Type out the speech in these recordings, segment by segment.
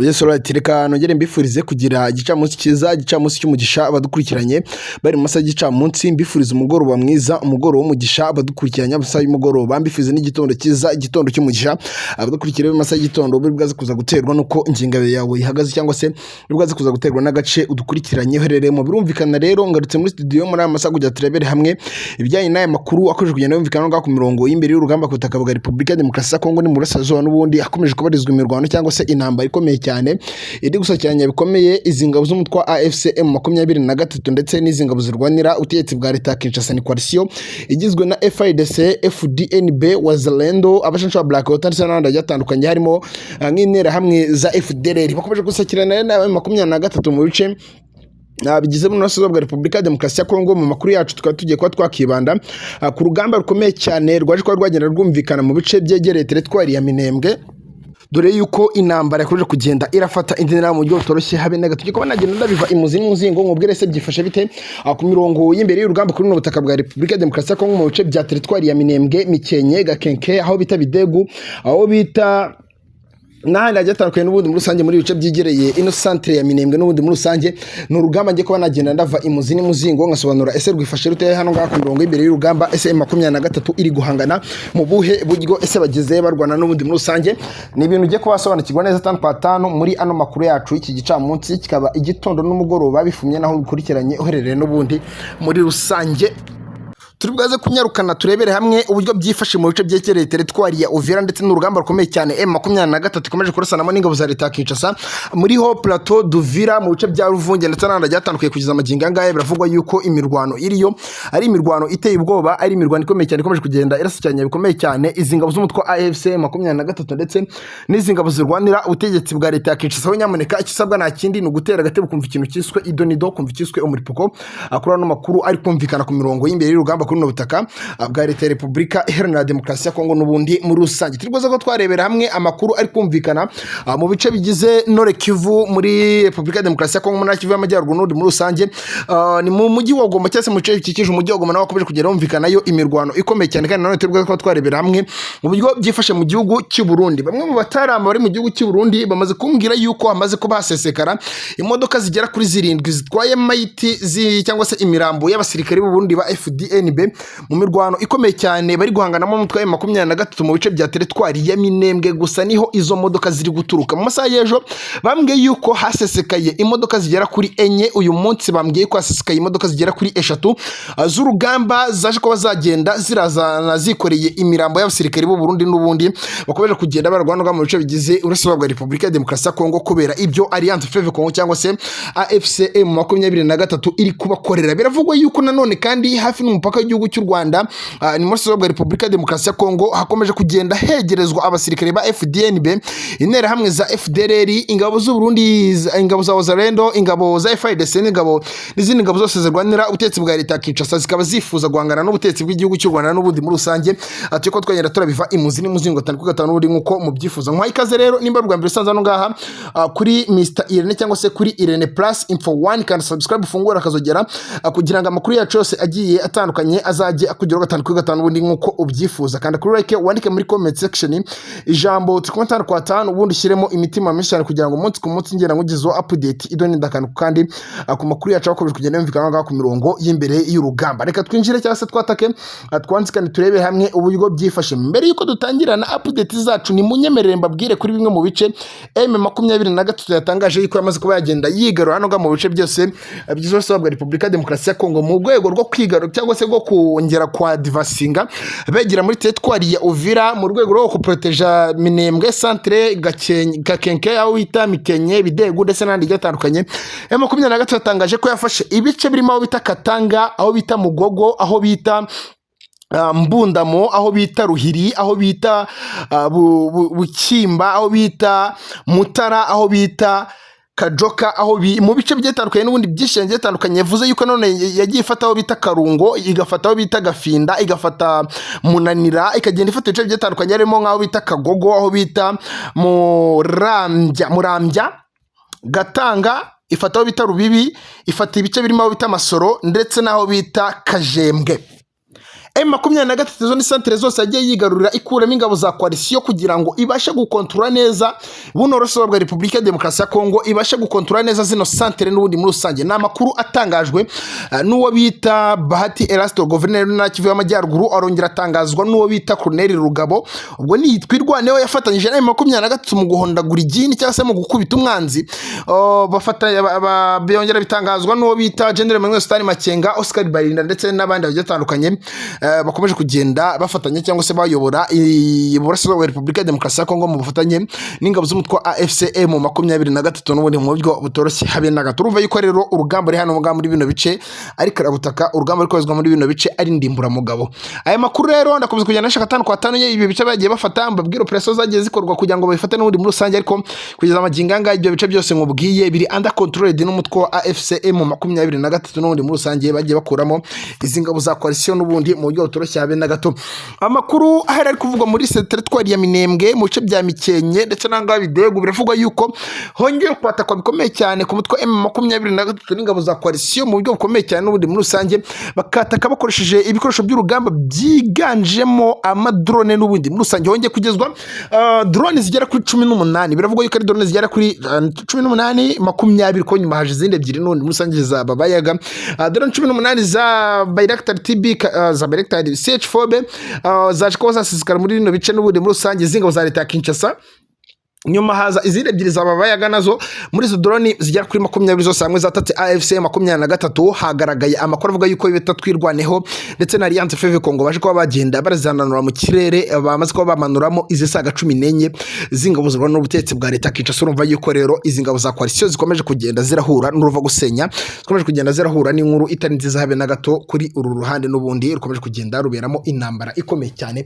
Yes, alright, reka nongere mbifurize kugira igicamunsi cyiza, igicamunsi cy'umugisha abadukurikiranye bari mu masaha y'igicamunsi. Mbifuriza umugoroba mwiza, umugoroba w'umugisha abadukurikiranye amasaha y'umugoroba. Mbifurize n'igitondo cyiza, igitondo cy'umugisha abadukurikiranye mu masaha y'igitondo. Buri bwaze kuza guterwa n'uko ingengo yawe ihagaze, cyangwa se buri bwaze kuza guterwa n'agace udukurikiranye uherereyemo. Birumvikana rero, ngarutse muri studio muri aya masaha kugira turebere hamwe ibijyanye n'aya makuru akomeje kugenda yumvikana ngaho ku mirongo y'imbere y'urugamba ku butaka bwa Repubulika ya Demokarasi ya Kongo. Ni mu burasirazuba n'ubundi hakomeje kubarizwa imirwano cyangwa se intambara ikomeye cyane iri gusakiranya bikomeye izi ngabo z'umutwe wa AFC M23 ndetse n'izi ngabo zirwanira ubutegetsi bwa leta ya Kinshasa. Ni coalition igizwe na FARDC, FDNB, Wazalendo, abashansha ba Black Water ndetse n'abandi bagiye batandukanye, harimo nk'interahamwe za FDLR. Bakomeje gusakirana na M23 mu bice bigize mu burasirazuba bwa Repubulika ya Demokarasi ya Kongo. Mu makuru yacu tukaba tugiye kuba twakibanda ku rugamba rukomeye cyane rwaje kuba rwagenda rwumvikana mu bice byegereye teritwari ya Minembwe, dore yuko intambara yakomeje kugenda irafata indi ntera mu buryo butoroshye habe na gato. Kuba nagenda ndabiva imuzi n'umuzingo nkubwire se byifashe bite ku mirongo y'imbere y'urugamba kuri buno butaka bwa Repubulika ya Demokarasi ya Kongo, mu bice bya teritwari ya Minembwe, Mikenke, Gakenke, aho bita Bidegu, aho bita n'ahandi hagiye hatandukanye n'ubundi muri rusange muri ibice byegereye ino centre ya Minembwe. N'ubundi muri rusange ni urugamba ngiye kuba nagenda ndava imuzi n'umuzingo, nkasobanura ese rwifashe rute hano ngaha ku mirongo y'imbere y'urugamba, ese M23 iri guhangana mu buhe buryo, ese bageze barwana. N'ubundi muri rusange ni ibintu ugiye kuba wasobanukirwa neza tanu kwa tanu muri ano makuru yacu iki gicamunsi, kikaba igitondo n'umugoroba bifumye naho bikurikiranye uherereye. N'ubundi muri rusange turi bwaze kunyarukana turebere hamwe uburyo byifashe mu bice byegereye teritwari ya Uvira, ndetse n'urugamba rukomeye cyane M23 ikomeje kurasanamo n'ingabo za leta ya Kinshasa muri Hauts Plateaux d'Uvira, mu bice bya Ruvunge ndetse n'ahandi hagiye hatandukanye. Kugeza amagingo aya ngaya biravugwa yuko imirwano iriyo ari imirwano iteye ubwoba, ari imirwano ikomeye cyane ikomeje kugenda irasukiranya bikomeye cyane izi ngabo z'umutwe wa AFC M23 ndetse n'izi ngabo zirwanira ubutegetsi bwa leta ya Kinshasa. Aho nyamuneka icyo usabwa nta kindi, ni ugutera agatebe ukumva ikintu cyiswe idonido, kumva icyiswe umuripuko kuri ano makuru ari kumvikana ku mirongo y'imbere y'urugamba kuri buno butaka bwa leta ya Repubulika Iharanira Demokarasi ya Kongo. N'ubundi muri rusange turi kuza ko twarebera hamwe amakuru ari kumvikana mu bice bigize Nord Kivu muri Repubulika ya Demokarasi ya Kongo, mu ntara Kivu y'Amajyaruguru. N'ubundi muri rusange ni mu mujyi wa Goma, cyangwa se mu bice bikikije umujyi wa Goma, naho hakomeje kugenda humvikanayo imirwano ikomeye cyane. Kandi nanone turi kuba twarebera hamwe mu buryo byifashe mu gihugu cy'u Burundi. Bamwe mu batarama bari mu gihugu cy'u Burundi bamaze kumbwira yuko hamaze kuba hasesekara imodoka zigera kuri zirindwi zitwaye mayiti cyangwa se imirambo y'abasirikare b'u Burundi ba FDNB mu mirwano ikomeye cyane bari guhanganamo umutwe wa M23 mu bice bya teritwari ya Minembwe. Gusa niho izo modoka ziri guturuka. Mu masaha y'ejo bambwiye yuko hasesekaye imodoka zigera kuri enye. Uyu munsi bambwiye ko hasesekaye imodoka zigera kuri eshatu z'urugamba zaje kuba zagenda zirazana zikoreye imirambo y'abasirikare b'u Burundi n'ubundi bakomeje kugenda barwana mu bice bigize uburasirazuba bwa Repubulika ya Demokarasi ya Kongo, kubera ibyo Alliance Fleuve Congo cyangwa se AFC M23 iri kubakorera. Biravugwa yuko nanone kandi hafi n'umupaka w'igihugu cy'u Rwanda, ni mu burasirazuba bwa Repubulika ya Demokarasi ya Kongo, hakomeje kugenda hegerezwa abasirikare ba FDNB, interahamwe za FDLR, ingabo z'u Burundi, ingabo za Wazalendo, ingabo za FARDC n'ingabo n'izindi ngabo zose zirwanira ubutegetsi bwa leta ya Kinshasa, zikaba zifuza guhangana n'ubutegetsi bw'igihugu cy'u Rwanda. N'ubundi muri rusange ati ko twagenda turabiva imuzi n'umuzingo gatanu kuri gatanu n'ubundi nk'uko mubyifuza. Nkwaye ikaze rero, nimba bwa mbere usanze hano ngaha kuri Mr Irene cyangwa se kuri Irene Plus Info 1, kandi subscribe, ufungura akazogera kugira ngo amakuru yacu yose agiye atandukanye azajye akugeraho gatanu kuri gatanu ubundi nk'uko ubyifuza. Kanda kuri like, wandike muri comment section ijambo "turi kumwe tanu kwa tanu", ubundi ushyiremo imitima myinshi cyane kugira ngo umunsi ku munsi ngenda nkugezeho update idoni akantu kandi ku makuru yacu akomeje kugenda yumvikana aho ngaho ku mirongo y'imbere y'urugamba. Reka twinjire cyangwa se twatake, twanzikane, turebe hamwe uburyo byifashe. Mbere y'uko dutangirana update zacu, ni munyemerere mbabwire kuri bimwe mu bice M23 yatangaje yuko yamaze kuba yagenda yigarura hano ngaha mu bice byose bigize uburasirazuba bwa Repubulika ya Demokarasi ya Kongo, mu rwego rwo kwigarura cyangwa se rwo kongera kwa advancinga begera muri teritwari ya Uvira, mu rwego rwo kuproteja Minembwe centre, Gakenke, aho bita Mikenke, Bidegu ndetse n'ahandi hagiye hatandukanye. M23 yatangaje ko yafashe ibice birimo aho bita Katanga, aho bita Mugogo, aho bita Mbundamo, aho bita Ruhiri, aho bita Bukimba, aho bita Mutara, aho bita Kajoka, aho mu bice bigiye bitandukanye n'ubundi byinshi bigiye bitandukanye. Yavuze yuko none yagiye ifata aho bita Karungo, igafata aho bita Gafinda, igafata Munanira, ikagenda ifata ibice bigiye bitandukanye harimo nk'aho bita Kagogo, aho bita Murambya, Murambya Gatanga, ifata aho bita Rubibi, ifata ibice birimo aho bita Masoro ndetse n'aho bita Kajembwe. M23 zo ni santere zose yagiye yigarurira, ikuramo ingabo za coalition kugira ngo ibashe gukontorora neza buno burasirazuba bwa Repubulika ya Demokarasi ya Kongo, ibashe gukontorora neza zino santere n'ubundi muri rusange. Ni amakuru atangajwe n'uwo bita Bahati Erasto, guverineri w'Intara Kivu y'Amajyaruguru, arongera atangazwa n'uwo bita Colonel Rugabo. Ubwo ni Twirwaneho yafatanyije na M23 mu guhondagura igini cyangwa se mu gukubita umwanzi. Oh, bafatanya byongera bitangazwa n'uwo bita General Emmanuel Sultani Makenga, Oscar Barinda ndetse n'abandi bagiye batandukanye, bakomeje kugenda bafatanya cyangwa se bayobora Iburasirazuba bwa Repubulika ya Demokarasi ya Kongo mu bufatanye n'ingabo z'umutwe wa AFC M23 n'ubundi mu buryo butoroshye habe na gato. Urumva yuko rero urugamba ruri hano ngaha muri bino bice ari karabutaka, urugamba ruri koherezwa muri bino bice ari ndimburamugabo. Aya makuru rero ndakomeza kugenda nashaka atanu kwa tanu ibi bice bagiye bafata, mbabwire operation zagiye zikorwa kugira ngo babifate n'ubundi muri rusange. Ariko kugeza amagingo aya ngaya, ibyo bice byose nkubwiye biri under controlled n'umutwe wa AFC M23 n'ubundi muri rusange, bagiye bakuramo izi ngabo za coalition n'ubundi mu buryo butoroshye habe na gato. Amakuru ahari ari kuvugwa muri teritwari ya Minembwe, mu bice bya Mikenke ndetse n'ahangaha Bidegu, biravugwa yuko hongeye kwatakwa bikomeye cyane ku mutwe wa M23 n'ingabo za coalition mu buryo bukomeye cyane n'ubundi muri rusange, bakataka bakoresheje ibikoresho by'urugamba byiganjemo amadrone n'ubundi muri rusange. Hongeye kugezwa drone zigera kuri 18. Biravugwa yuko ari drone zigera kuri 18, 20, ko nyuma haje izindi ebyiri n'ubundi muri rusange za Babayaga. Drone 18 za Bayraktar TB, za Bayraktar CH4B, zaje kuba zasesekara muri bino bice n'ubundi muri rusange z'ingabo za leta ya Kinshasa. Nyuma haza izindi ebyiri za Babayaga nazo. Muri izo drone zigera kuri 20 zose hamwe zatatse AFC 23, hagaragaye amakuru avuga yuko bita Twirwaneho ndetse na Alliance Fleuve Congo baje kuba bagenda barazananura mu kirere, bamaze kuba bamanuramo izisaga 14 z'ingabo zirwana n'ubutegetsi bwa leta Kinshasa. Urumva yuko rero izi ngabo za coalition zikomeje kugenda zirahura n'uruva gusenya, zikomeje kugenda zirahura n'inkuru itari nziza habe na gato kuri uru ruhande n'ubundi rukomeje kugenda ruberamo intambara ikomeye cyane.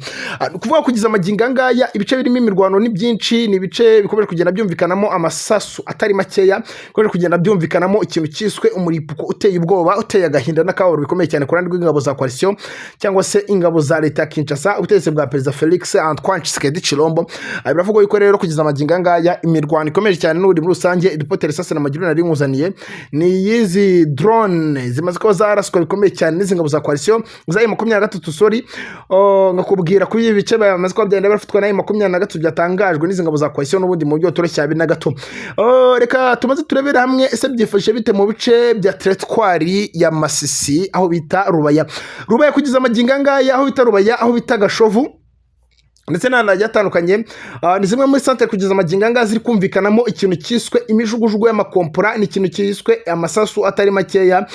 Ni ukuvuga kugeza amagingo aya ngaya, ibice birimo imirwano ni byinshi, ni ibice bikomeje kugenda byumvikanamo amasasu atari makeya, bikomeje kugenda byumvikanamo ikintu cyiswe umuripuko uteye ubwoba, uteye agahinda n'akababaro bikomeye cyane ku ruhande rw'ingabo za coalition cyangwa se ingabo za leta ya Kinshasa, ubutegetsi bwa Perezida Felix Antoine Tshisekedi Tshilombo. Biravugwa yuko rero kugeza amagingo aya ngaya imirwano ikomeje cyane n'ubundi muri rusange. Ripoti risase na magiro nari nkuzaniye ni iyizi drone zimaze kuba zaraswa bikomeye cyane n'izi ngabo za coalition za M23, sorry. Oh, nkakubwira kuri ibi bice bamaze kuba byagenda bafatwa na M23, byatangajwe n'izi ngabo za coalition n'ubundi mu buryo butoroshye habe na gato. Oh, reka tumaze turebere hamwe ese byifashe bite mu bice bya teritwari ya Masisi, aho bita Rubaya. Rubaya kugeza amagingo aya ngaya, aho bita Rubaya, aho bita Gashovu ndetse n'ahandi hagiye hatandukanye, ni zimwe muri santere kugeza amagingo aya ngaya ziri kumvikanamo ikintu cyiswe imijugujugu y'amakompora, ni ikintu cyiswe amasasu atari makeya,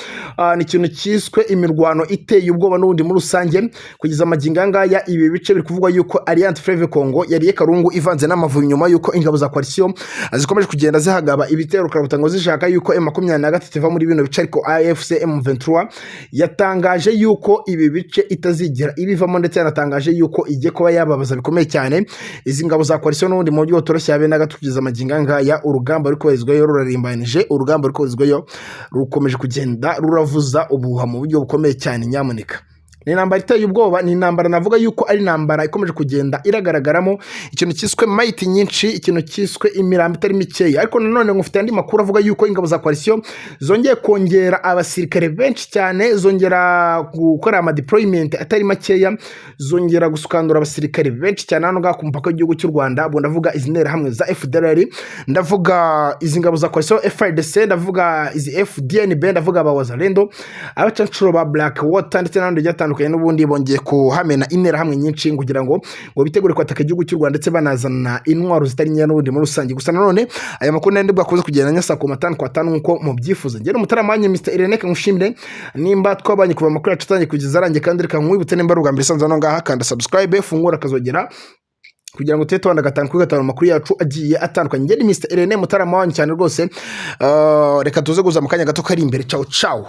ni ikintu cyiswe imirwano iteye ubwoba n'ubundi muri rusange. Kugeza amagingo aya ngaya, ibi bice biri kuvugwa yuko Alliance Fleuve Congo yariye karungu ivanze n'amavubi, nyuma yuko ingabo za coalition zikomeje kugenda zihagaba ibitero karabutanga zishaka yuko M23 iva muri bino bice. Ariko AFC M23 yatangaje yuko ibi bice itazigera ibivamo, ndetse yanatangaje yuko igiye kuba yababaza bikomeye cyane izi ngabo za coalition n'ubundi mu buryo butoroshye habe na gato. Kugeza amagingo aya ngaya, urugamba ruri kubarizwayo rurarimbanije, urugamba ruri kubarizwayo rukomeje kugenda ruravuza ubuhuha mu buryo bukomeye cyane. Nyamuneka, ni intambara iteye ubwoba, ni intambara navuga yuko ari intambara ikomeje kugenda iragaragaramo ikintu cyiswe mayiti nyinshi, ikintu cyiswe imirambo itari mikeya. Ariko nanone ngufite andi makuru avuga yuko ingabo za coalition zongeye kongera abasirikare benshi cyane, zongera gukora ama deployment atari makeya, zongera gusukandura abasirikare benshi cyane hano ngaha ku mupaka w'igihugu cy'u Rwanda. Ubwo ndavuga izi nterahamwe za FDLR, ndavuga izi ngabo za coalition FARDC, ndavuga izi FDNB, ndavuga aba Wazalendo, abacancuro ba Black Water ndetse n'abandi bagiye batandukanye. N'ubundi bongeye kuhamena interahamwe nyinshi kugira ngo bitegure kwataka igihugu cy'u Rwanda, ndetse banazana intwaro zitari nkeya n'ubundi muri rusange. Gusa nanone aya makuru nandi bwakoze kugenda nyasa ku matanu kwa tanu nk'uko mubyifuza. Njye n'umutaramanye Mr Irene, nkushimire nimba twabanye kuva amakuru yacu atangiye kugeza arangiye. Kandi reka nkwibutse, nimba ari ubwa mbere usanze hano ngaha, kanda subscribe, fungura akazogera kugira ngo tujye tubona gatanu kuri gatanu amakuru yacu agiye atandukanye. Njye ni Mr Irene, mutarama wanyu cyane rwose. Reka tuze guza mu kanya gato kari imbere. Ciao ciao.